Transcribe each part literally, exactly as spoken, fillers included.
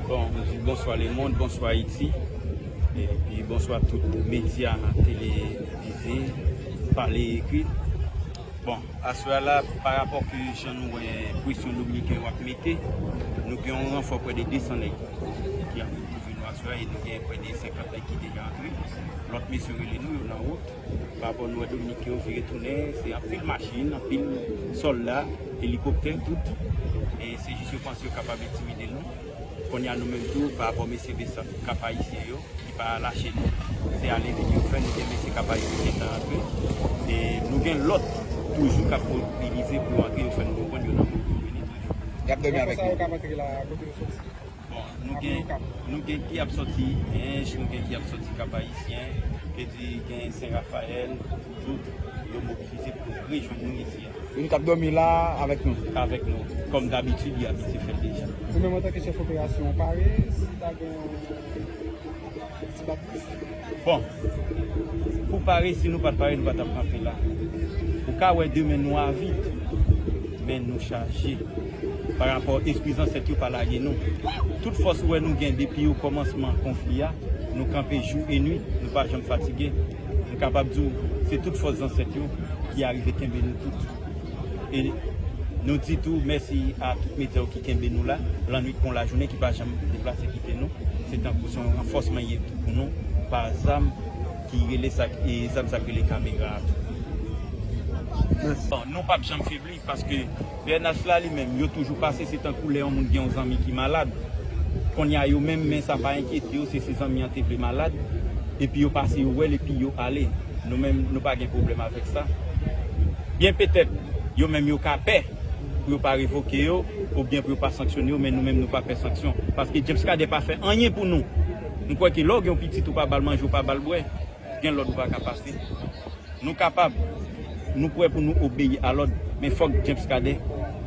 Bon, m di bonswa lemonn, bonswa Ayiti, epi bonswa tout medya televize, pale, ekri. Bon, aswè a la, pa rapò ke jan nou wè presyon dominiken yo ap mete, nou gen yon ranfò prè de de san nèg ki ap retwouve nou aswè a, e nou gen prè de senkant nèg ki deja antre. Lòt mesye rele nou, yo nan wout. Pa rapò nou wè dominiken yo vire tounen, se anpil machin, anpil sòlda, elikoptè, tout. E se jis yo panse yo kapab entimide nou. Kounye a nou menm tou, pa rapò mesye Besap, Kap Ayisyen yo, ki pa lache nou. Se ale vini yo fè, nou gen mesye Kap Ayisyen ki gentan antre. E nou gen lòt toujou k ap mobilize pou yo antre, yo fè nou konprann yo nan mouvman toujou. Y ap dòmi avèk nou. Bon, nou gen, nou gen ki ap sòti Ench, nou gen ki ap sòti Kap Ayisyen, ke di gen Sen Rafayèl, tout, yo mobilize pou yo rejwenn nou isi a. Youn k ap dòmi la avèk nou. Avèk nou. Kòm dabitid, li abitye fè l deja. Ou menm antanke chèf operasyon, ou pare si ta gen yon ti bat plis? Bon, pou pare, si nou pa t pare, nou pa t ap kanpe la. Ou ka wè demen nou a vid, men nou chaje. Pa rapò espri zansèt yo pa lage nou. Tout fòs ou wè nou gen depi okòmansman konfli a, nou kanpe jou e nuit, nou pa janm fatige. M kapab di w, se tout fòs zansèt yo ki arive kenbe nou tout. E nou di tou mèsi a tout medya yo ki kenbe nou la, lannuit kon lajounen, ki pa janm deplase kite nou. Se tankou se yon ranfòsman ye tou pou nou, pa zam ki rele sa, e zam sa k rele kamera a tou. Bon, nou p ap janm febli, paske P N H la li menm, yo toujou pase, se tankou lè yon moun gen yon zanmi ki malad. Kounye a yo menm, men sa pa enkyete yo, se, se zanmi an te vle malad, epi yo pase, yo wè l, epi yo ale. Nou menm, nou pa gen pwoblèm avèk sa. Byen petèt, yo menm yo ka pè pou yo pa revoke yo, oubyen pou yo pa sanksyone yo, men nou menm nou pa pè sanksyon. Paske James Cadet pa fè anyen pou nou. M kwè ke lè w gen yon pitit ou pa ba l manje, ou pa ba l bwè, gen lòd ou pa ka pase. Nou kapab, nou prè pou nou obeyi a lòd, men fòk James Cadet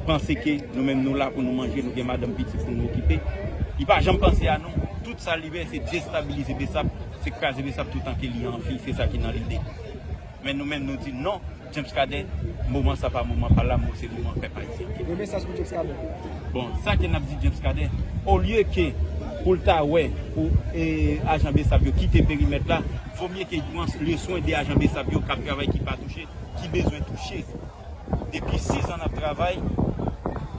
panse ke nou menm nou la pou nou manje, nou gen madanm pitit pou nou okipe. Li pa janm panse a nou. Tout sa li vle se destabilize Besap, se kraze Besap toutan ke li an vi, se sa ki nan lide. Men nou menm nou di non, James Cadet, moman sa pa moman pa l la, se moman pèp ayisyen. Yon mesaj pou James Cadet. Bon, sa ke n ap di James Cadet, olye ke pou l ta wè pou, e, ajan Besap yo kite perimèt la, vomye ke l pran le swen de ajan Besap yo k ap travay ki pa touche, ki bezwen touche. Depi sis an n ap travay,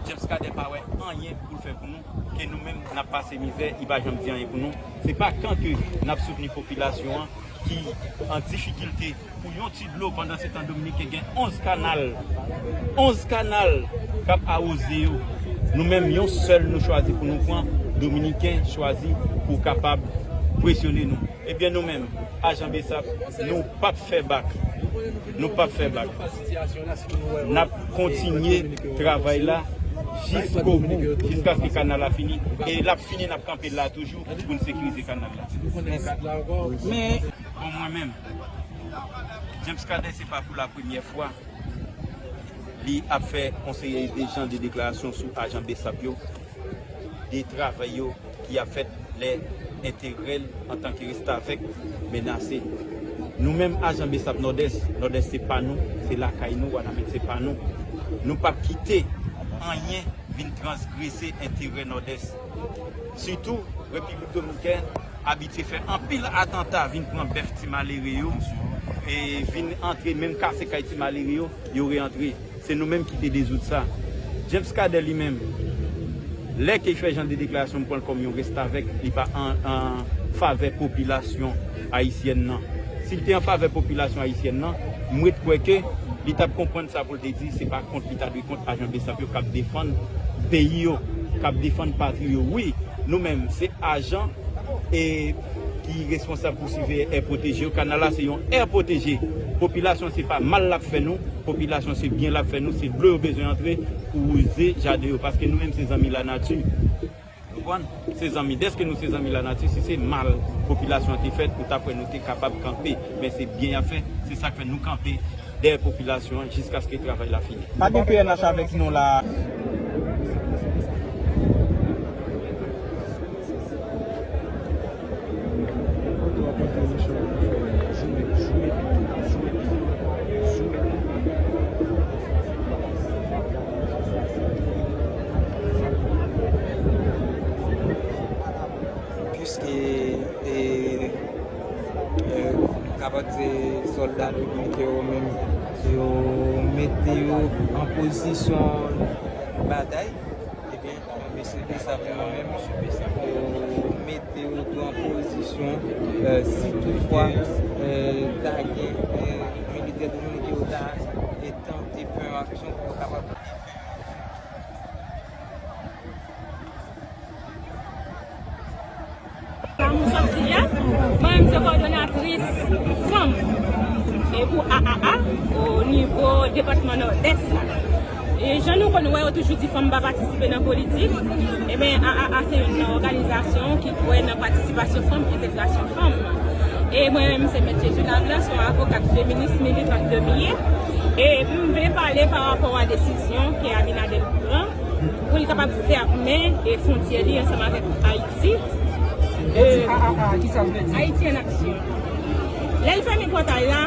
James Cadet pa wè anyen pou l fè pou nou, ke nou menm n ap pase mizè, li pa janm di anyen pou nou. Se pa kan ke n ap soutni popilasyon an ki an difikilte pou yon ti dlo, pandan se tan Dominiken gen onz kanal, onz kanal k ap awoze yo. Nou menm, yon sèl nou chwazi pou nou pran, Dominiken chwazi pou kapab presyone nou. Ebyen, nou menm, ajan Besap, nou p ap fè bak. Nou p ap fè bak. N ap kontinye travay la jiskobou, jiskaske kanal la fini. E l ap fini, n ap kanpe la toujou pou n sekirize kanal la. Men, bon, mwen menm, James Cadet, se pa pou la premyè fwa li ap fè yon seri de jan de deklarasyon sou ajan Besap yo, de travay yo ki ap fèt lè enterè l antanke restavèk menase. Nou menm, ajan Besap Nòdès, Nòdès se pa nou, se lakay nou, Wanament se pa nou. Nou p ap kite anyen vin transgrese enterè Nòdès. Sitou, Repiblik Dominikèn abitye fè anpil atanta, vin pran bèf ti malere yo, e vin antre menm kase kay ti malere yo, yo reantre. Se nou menm ki te dezoud sa. James Cadet li menm, lè ke l fè jan de deklarasyon, m pran l kòm yon restavèk, li pa an, an favè popilasyon ayisyèn nan. Si l te an favè popilasyon ayisyèn nan, m ret kwè ke li t ap konprann sa pou l te di, se pa kont li ta dwe kont ajan Besap yo k ap defann peyi yo, k ap defann patri yo. Wi, nou menm, se ajan e ki responsab pou siveye è pwoteje yo. Kanal la se yon è pwoteje. Popilasyon se pa mal l ap fè nou, popilasyon se byen l ap fè nou, se dlo yo bezwen antre pou wouze jaden yo, paske nou menm se zanmi lanati. Konprann? Se zanmi. Dèske nou se zanmi lanati, si se mal popilasyon an te fèt, ou t ap wè nou te kapab kanpe. Men se byen y ap fè, se sa k fè nou kanpe dèyè popilasyon an jiskaske travay la fini. Pa gen P N H avèk nou la. Piske, e, e, kapab se sòlda dominiken yo menm, yo mete yo an pozisyon batay, ebyen, mesye Bessap yo menm, yo mete yo tou an pozisyon, e, si toutfwa, e, ta gen, e, militè dominiken yo ta, e, tante fè yon aksyon pou yo kapab La m sòti a, mwen menm se kowòdonatris fanm e pou A A A o nivo depatman Nòdès la. E jan nou konn wè yo toujou di fanm pa patisipe nan politik, ebyen A A A se youn nan òganizasyon ki kwè nan patisipasyon fanm, entegrasyon fanm. E mwen menm se Mèt Jezi Lablan, se yon avokat feminis, militant ke m ye. E m vle pale pa rapò a desizyon ke Abinader pran pou l kapab fèmen e fwontyè li ansanm avèk Ayiti. E, Ayiti an aksyon. Lè l fèmen pòtay la,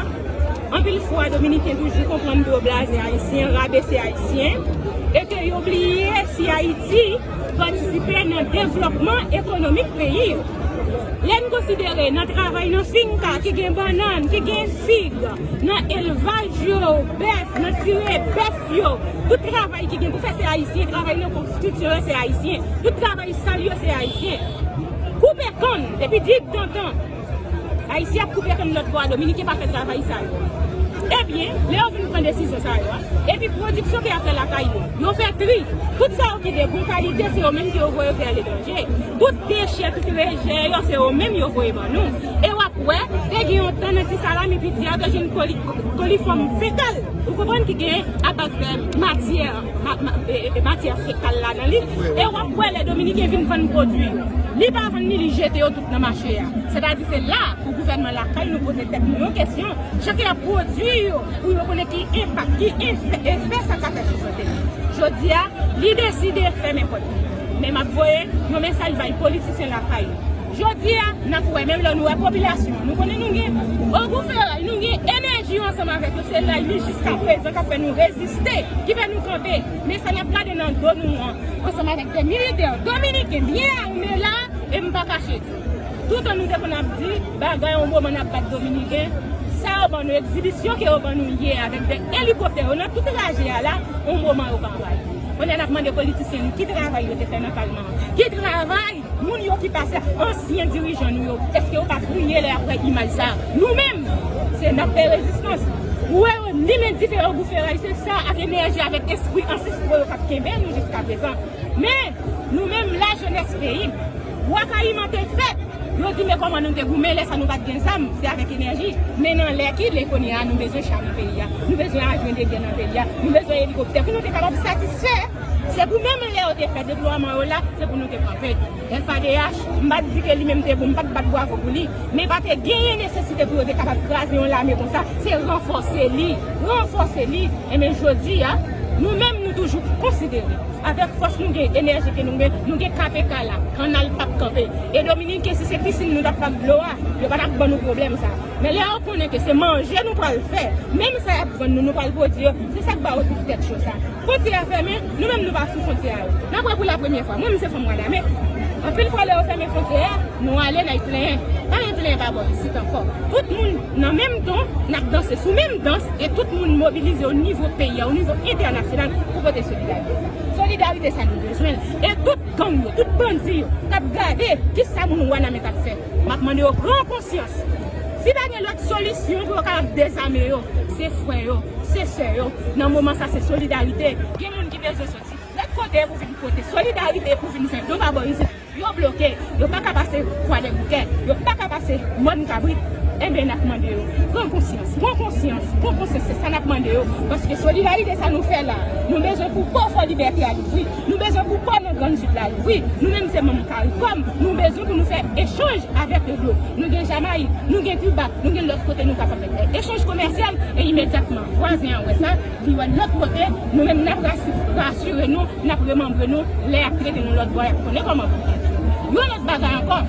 anpil fwa Dominiken toujou konprann dlo blaze Ayisyen, rabese Ayisyen, e ke yo bliye si Ayiti patisipe nan devlòpman ekonomik peyi yo. Lè n konsidere nan travay nan finka ki gen bannann, ki gen fig, nan elvaj yo, bèf, nan tire bèf yo, tout travay ki gen pou fè se Ayisyen, travay nan konstriksyon yo se Ayisyen, tout travay sal yo se Ayisyen. Koupe kann, depi digdantan, Ayisyen ap koupe kann lòt bò a, Dominiken pa fè travay sa yo. Ebyen, lè yo vin pran desizyon sa yo a, epi pwodiksyon ke y ap fè lakay yo, yo fè tri. Tout sa yo ki de bon kalite, se yo menm ke yo voye fè aletranje. Tout dechè, tout rejè yo, se yo menm yo voye ban nou. E w ap wè, te gen yon tan nan ti salami piti a, te jwenn koli-, kolifòm fekal. Ou konprann ki gen a baz de matyè, ma-, ma-, e, e, matyè fekal ladan li. E w ap wè lè Dominiken vin vann pwodui yo. Li pa vann li, li jete yo tout nan mache a. Sètadi se la pou gouvènman lakay nou poze tèt nou yon kesyon. Jan ke y ap pwodui yo, pou yo konnen ki enpak, ki efè, efè sa ka fè sou sante nou. Jodi a, li deside fèmen pòt li. Men m ap voye yon mesaj bay politisyen lakay yo. Jodi a, n ap wè, menm lè nou wè popilasyon, nou konnen nou gen ogou feray, nou gen enèji yo ansanm avèk yo, se laj li jiska prezan k ap fè nou reziste, ki fè nou kanpe. Men sa n ap gade nan do nou an, ansanm avèk de militè dominiken byen ame la, e m pa kache di, toutan nou te konn ap di, bagay yon moman n ap bat Dominiken, sa yo ban nou, egzibisyon ke yo ban nou yè avèk de elikoptè yo nan tout traje a la, yon moman yo pa anvayi. Kounye a n ap mande politisyen nou ki travay yo te fè nan palman an, ki travay moun yo ki pase, ansyen dirijan nou yo, èske yo pa kriye lè y ap wè imaj sa a? Nou menm, se n ap fè rezistans. Ou wè yo limen dife yo, ogou feray, se sa ak enèji, avèk espri ansestro yo k ap kenbe nou jiska prezan. Men, nou menm, lajenès peyi m, Bwa Kayiman te fèt. Yo di, men kòman nou te goumen lè sa nou pa t gen zam, se avèk enèji. Men nan lè ki lè kounye a nou bezwen chari peyi a, nou bezwen avyon de gè nan peyi a, nou bezwen elikoptè pou nou te kapab satisfè. Se pou menm lè yo te fè deplwaman yo la, se pou nou te kanpe. F A D H, m pa t di ke li menm te bon, m pa t bat bwavo pou li, men pa te genyen nesesite pou yo te kapab kraze yon lame konsa, se ranfòse li, ranfòse li. Enben jodi a, nou menm nou toujou konsidere, avèk fòs nou gen, enèji ke nou gen, nou gen K P K la, kannal p ap kanpe. E Dominiken, si se pisin nou t ap fak dlo a, yo pa t ap ban nou pwoblèm sa. Men lè yo konnen ke se manje nou pral fè, menm sa y ap vann nou, nou pral pwodui yo, se sa k ba yo tout tèt cho sa. Fwontyè a fèmen, nou menm nou pa sou fwontyè a yo. N ap wè pou la premyè fwa. Mwen menm se fanm Mwadame. Anpil fwa lè yo fèmen fwontyè a, nou ale n al plenyen. Pa gen plenyen pa bò isit ankò. Tout moun nan menm ton, n ap danse sou menm dans, e tout moun mobilize o nivo peyi a, o nivo entènasyonal pou pote solidarite. Solidarite sa nou bezwen l. E tout gang yo, tout bandi yo, k ap gade kisa moun Wanament ap fè. M ap mande yo pran konsyans. Si pa gen lòt solisyon pou yo kapab dezame yo, se frè yo, se sè yo. Nan moman sa, se solidarite. Gen moun ki bezwen soti. Lòt Kote pou vin pote solidarite, pou vin fè do pa bò isit. Yo bloke, yo pa ka pase Kwadèboukè, yo pa ka pase Mòn Kabrit. Enben, n ap mande yo, pran konsyans, pran konsyans, pran konsyans, se sa n ap mande yo. Paske solidarite sa nou fè la, nou bezwen pou pò Fò Libète a louvri, nou bezwen pou pò nan Grann Sid la louvri. Nou menm se manm CARICOM, nou bezwen pou nou fè echanj avèk lòt. Nou gen Jamayik, nou gen Kiba, nou gen lòt kote nou kapab fè echanj komèsyal e imedyatman vwazen an wè sa, li wè lòt kote, nou menm n ap rasi-, rasire nou, n ap remanbre nou, lè y ap trete nou lòt bò, y ap konnen kòman pou nou. Yon lòt bagay ankò,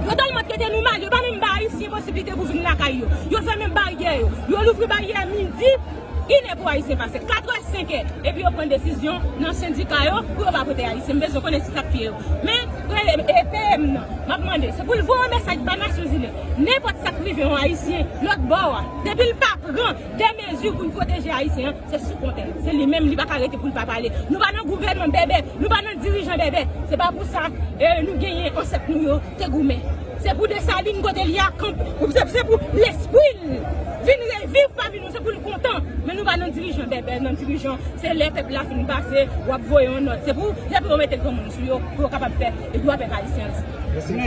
yo tèlman trete nou mal, yo pa menm ba Ayisyen posiblite pou vin lakay yo. Yo fèmen baryè yo, yo louvri baryè midi, inè pou Ayisyen pase, katrè, senkè, epi yo pran desizyon nan sendika yo pou yo pa vote Ayisyen. M bezwen konnen si sa k piye yo. Men, e, e, P M nan, m ap mande, se pou l voye yon mesaj ba Nasyonzini. Nenpòt sa k rive yon Ayisyen lòt bò a, depi l pa pran de mezi pou l pwoteje Ayisyen an, se sou kontè. Se li menm, li pa ka rete pou l pa pale. Nou pa nan gouvènman bèbè, nou pa nan dirijan bèbè. Se pa pou sa, e, nou genyen ansèt nou yo te goumen. Se pou Desalin kote li a kanpe, se, se pou lespri l vin reviv pami nou, se pou l kontan. Men nou pa nan dirijan bèbè, nan dirijan, se lè pèp la fin pase, w ap voye yon nòt. Se pou, se pou yo mete granmoun sou yo, pou yo kapab fè dwa pèp ayisyen an respekte.